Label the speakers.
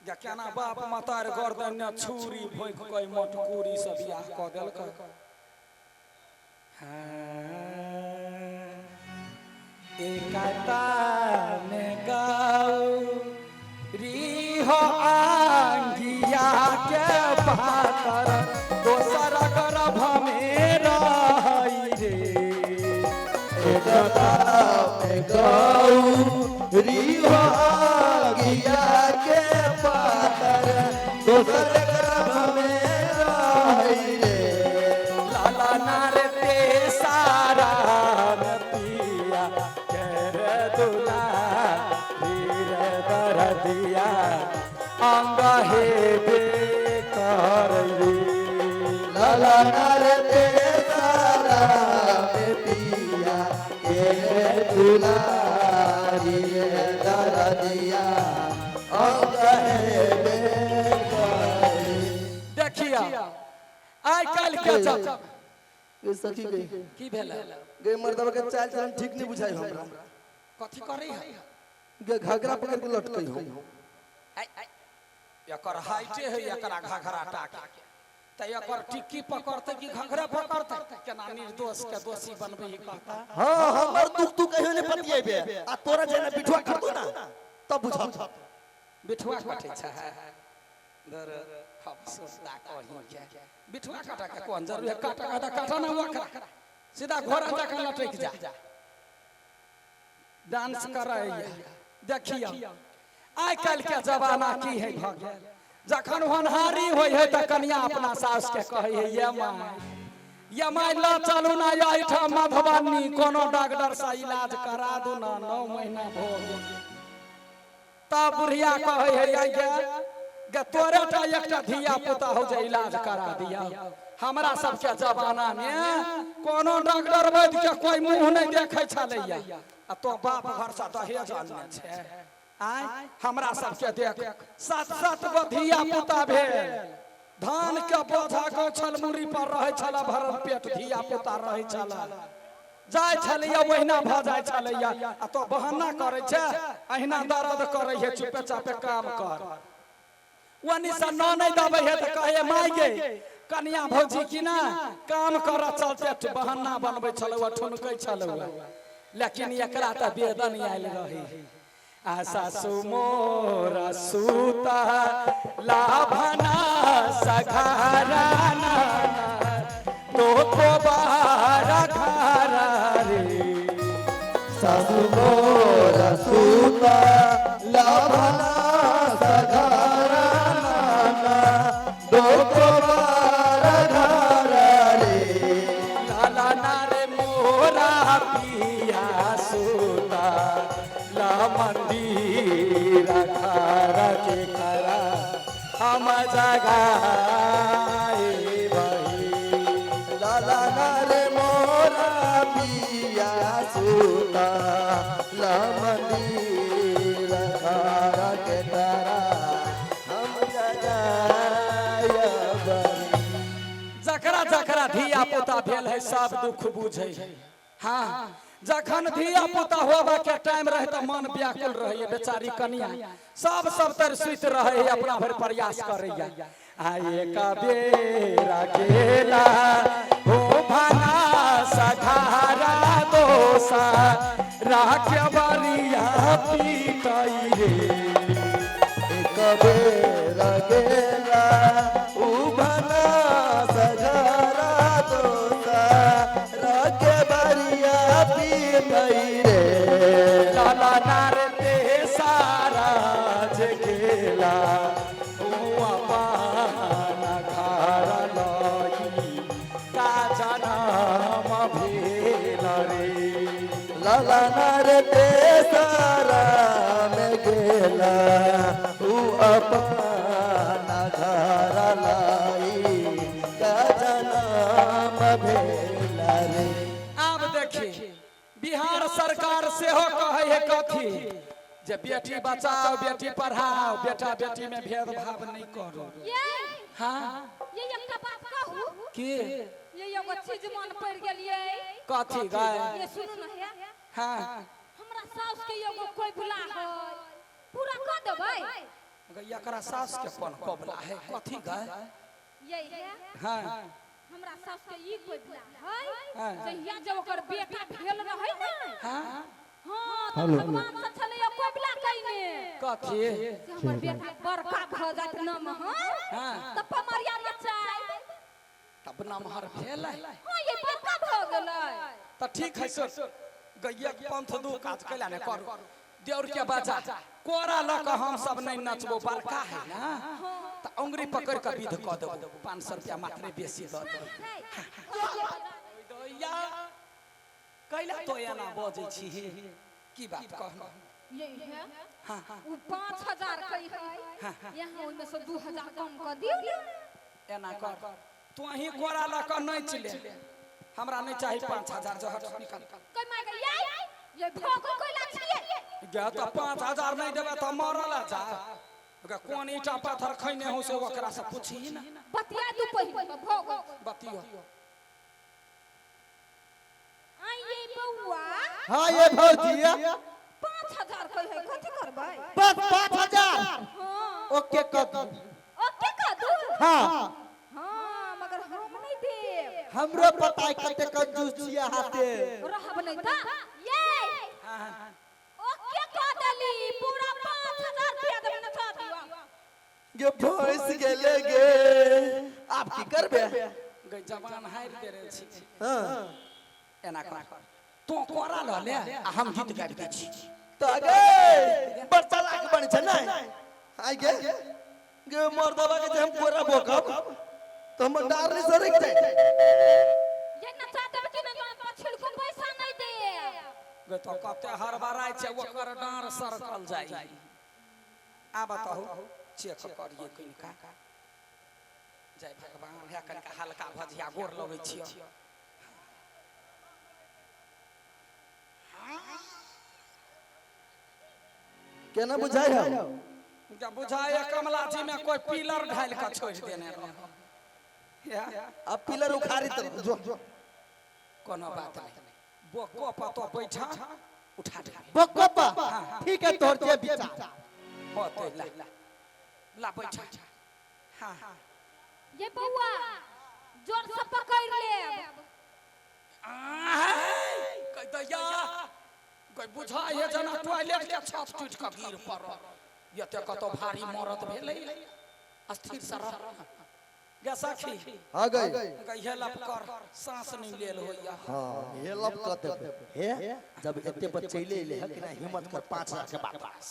Speaker 1: जे केना बाप मतार गर्दन ने छुरी भोंकि कऽ मटकूरी से बियाह कऽ देलकै। हाँ, एकता में गौरी हो आंगिया के पातर दोसर गर्भ में रहै रे।
Speaker 2: एकता में गौरी हो आंगिया के पातर दोसर गर्भ में रहै रे।
Speaker 1: लाला नार ते सारा पिया के रे दुला रे दरदिया अंग हे बे कर रे।
Speaker 2: लाला नर ते सारा में पिया के रे दुलारी रे दरदिया अंग हे बेकरी।
Speaker 1: देखिया आइ काल्हि के जब
Speaker 2: गे सखी गे,
Speaker 1: की भेल?
Speaker 2: गे मर्दवा के चाल चलन ठीक नहीं बुझाई हमरा।
Speaker 1: कथी करै है?
Speaker 2: गे घाघरा पकड़ के लटकै हो।
Speaker 1: एकर हाइटे है, एकरा घाघरा टाके तऽ एकर टिक्की पकड़तै कि घाघरा पकड़तै? केना निर्दोष के दोषी बनबै ही कहता।
Speaker 2: हाँ, हमर दुख तू कहियो नहीं पतिएबे आ तोरा जेना बिठुआ करतो ना तब बुझत।
Speaker 1: बिठुआ कटै छै धर हम सोचता कहीं के बिठुआ काटा के कोन जरूरी है? काटा काटा काटा ना ओकरा सीधा घोड़ा जाके लटक जा डांस करैया। देखियौ आइ काल्हि के जमाना की है भऽ गेल, जखन होनहारी होइ है तऽ कनिया अपना सास के कहै है, ये माय ये माय लऽ चलू ना एहिठाम मधुबनी, कोनो डॉक्टर से इलाज करा दू ना, 9 महीना भऽ गेल। तब बुढ़िया कहै है, यै गे गे तोरे टा एकटा धिया पुता हो जे इलाज करा दिया। हमरा सबके जमाना में कोनो डॉक्टर वैद्य के कोई मुंह नहीं देखै छलैया आ तो बाप घर से दहेज अनने छै। आय हमरा सबके देख 7-7 गो धिया पुता भेल, धान के बोझा गछल मुड़ी पर रहै छल, भरल पेट धिया पुता रहै छल, जाइ छलैया ओहिना भऽ जाइ छलैया। आ तो बहाना करै छै, अहिना दर्द करै है, चुपे चापे काम कर। ओनी से न नहि दबै है तऽ कहै माय गे कनिया भौजी की ना काम करऽ चलते बहाना बनबै छलौ, ठुनकै छलौ। लेकिन एकरा तऽ वेदन आयल रहै। आ सासु मोर सूता लाभना सघारा तो को बारा घारा रे।
Speaker 2: सासु मोर सूता लाभना सघारा नाना दो को बार घारा रे।
Speaker 1: लाला नारे मोरा पिया सूता ला मंदिर खारा के खरा हम जगाए बही।
Speaker 2: लाला नर मोरा पिया सूता ला मंदिर खारा के तारा हम जगाए बही।
Speaker 1: जकरा जकरा धिया पुता भेल है सब दुख बुझै है। हाँ, जखन धिया पुता होबा के टाइम रहे तऽ मन व्याकुल रहैए, बेचारी कनिया सब सब तर सुति रहै है, अपना भरि प्रयास करैया। आ एक बेरा गेला हो भाना सघारा दोसा राख बरिया पीटै रे।
Speaker 2: एक बेरा गेला उभना सघारा दोसा राखे बरिया पीटै रे।
Speaker 1: लाला नार ते सारा जे गेला हुआ पाना घर लई का जनम भेल रे।
Speaker 2: लाला नर ते सारा में गेला उ अपना घर लाई का जनम भेल रे।
Speaker 1: आब देखी बिहार सरकार सेहो कहै है कथी जे बेटी बचाओ बेटी पढ़ाओ, बेटा बेटी में भेदभाव नहीं करो।
Speaker 3: ये
Speaker 1: हाँ
Speaker 3: ये एकटा बात कहू?
Speaker 1: की?
Speaker 3: ये एगो चीज मन पड़ गेलिए।
Speaker 1: कथी गाय?
Speaker 3: ये सुनू न हे।
Speaker 1: हाँ।
Speaker 3: हमरा साउस के एगो कोई बुला है, पूरा कऽ देबै?
Speaker 1: एकरा सास के कोन कबला है कथी गए?
Speaker 3: ये है।
Speaker 1: हाँ।
Speaker 3: हमरा सास के ई कोबला है।
Speaker 1: हाँ।
Speaker 3: जहिया जब ओकर बेटा भेल रहै ने,
Speaker 1: हाँ।
Speaker 3: हाँ, तऽ भगवान से छलै कोबला कइने
Speaker 1: कथी?
Speaker 3: से हमर बेटा बड़का भऽ जात नमहर,
Speaker 1: हाँ।
Speaker 3: तऽ पमरिया नचाय।
Speaker 1: तब नमहर भेलै?
Speaker 3: हाँ, ये बड़का भऽ गेलै।
Speaker 1: तऽ ठीक है सर, गैया के पंथ दू काज कैला ने कर देउर के बजा कोरा लऽ कऽ हम सब नहीं नचबो, बड़का है ना, तऽ अंगुरी पकड़ कऽ विध कऽ देबो, 500 रुपया मात्रे बेसी दऽ देबो। दैया कैला तो एना बजै छी, की बात कह?
Speaker 3: ये है।
Speaker 1: हाँ हाँ।
Speaker 3: उ 5000 कही है, यहाँ ओहिमे से 2000 कम कऽ दियौ ने।
Speaker 1: एना कर, तू अहीं कोरा लऽ कऽ नचि ले, हमरा नहीं चाही 5000, जो हट निकल।
Speaker 3: कहि माय गे, ये ये भोग कोइला छियै।
Speaker 1: गे तऽ 5000 नहीं देबै तऽ मरल जा। ओकरा कोन ईटा पाथर खैने हो से ओकरा से पूछही ना।
Speaker 3: बतिया दू पहिने भोग।
Speaker 1: बतियो।
Speaker 3: आई ये बउआ।
Speaker 2: हाँ ये भौजी।
Speaker 3: 5000 कही है, कथी करबै?
Speaker 2: बस 5000।
Speaker 3: हाँ।
Speaker 2: ओके कर दी।
Speaker 3: ओके कऽ दू।
Speaker 2: हाँ।
Speaker 3: हाँ, मगर हम नहीं देब।
Speaker 2: हमरो पता है कते कंजूस छियै हाथे।
Speaker 3: रहब नहीं तऽ ये
Speaker 1: हाँ हाँ।
Speaker 3: ओके कऽ देली, पूरा 5000 रुपया देबै, नचा दियौ।
Speaker 2: गे भैंस गेले गे, आब की करबे?
Speaker 1: गे जवान हारि दे रहे छी।
Speaker 2: हाँ।
Speaker 1: एना कर, तू कोरा लऽ ले आ हम गीत गाबि दै छी।
Speaker 2: तऽ गे बड़ चालाक बन छै नै आइ गे। गे मर्दबा के जे हम कोरा बोकब तऽ हमर डारली सरक जाय।
Speaker 3: ये नचा देबै कि नहि? पछिलको पैसा नहीं देब।
Speaker 1: गे तो कते हड़बड़ाइ छै, ओकर डाँर सरकल जाइ। आ बताहु चेक करिए कनिका। जय भगवान है, कनिका हल्का भजिया गोर लगै छियौ।
Speaker 2: केना बुझाइ हौ?
Speaker 1: जब बुझाइ कमला जी में कोई पिलर ढालि कऽ छोड़ि देने रहै।
Speaker 2: अब पिलर उखाड़ी तऽ जो।
Speaker 1: कोनो बात नहीं, बोको पतो बैठा उठा दे।
Speaker 2: बकोपा ठीक है, तोहर जे विचार
Speaker 1: होते ला ला बैठा। हाँ।
Speaker 3: ये बउआ जोर से पकड़ लेब।
Speaker 1: कह दैया कोई बुझाइ है जेना टॉयलेट के छत टूटि कऽ गिर पड़ल। एते कतौ भारी मरद भेलै, अस्थिर से रह गे सखी।
Speaker 2: हाँ गई।
Speaker 1: गई हेलप कर, सांस नहीं लेल होइया।
Speaker 2: हाँ हेलप कर देबे। हे जब एते बचैले एले है कि ना, हिम्मत कर 5000 के बात।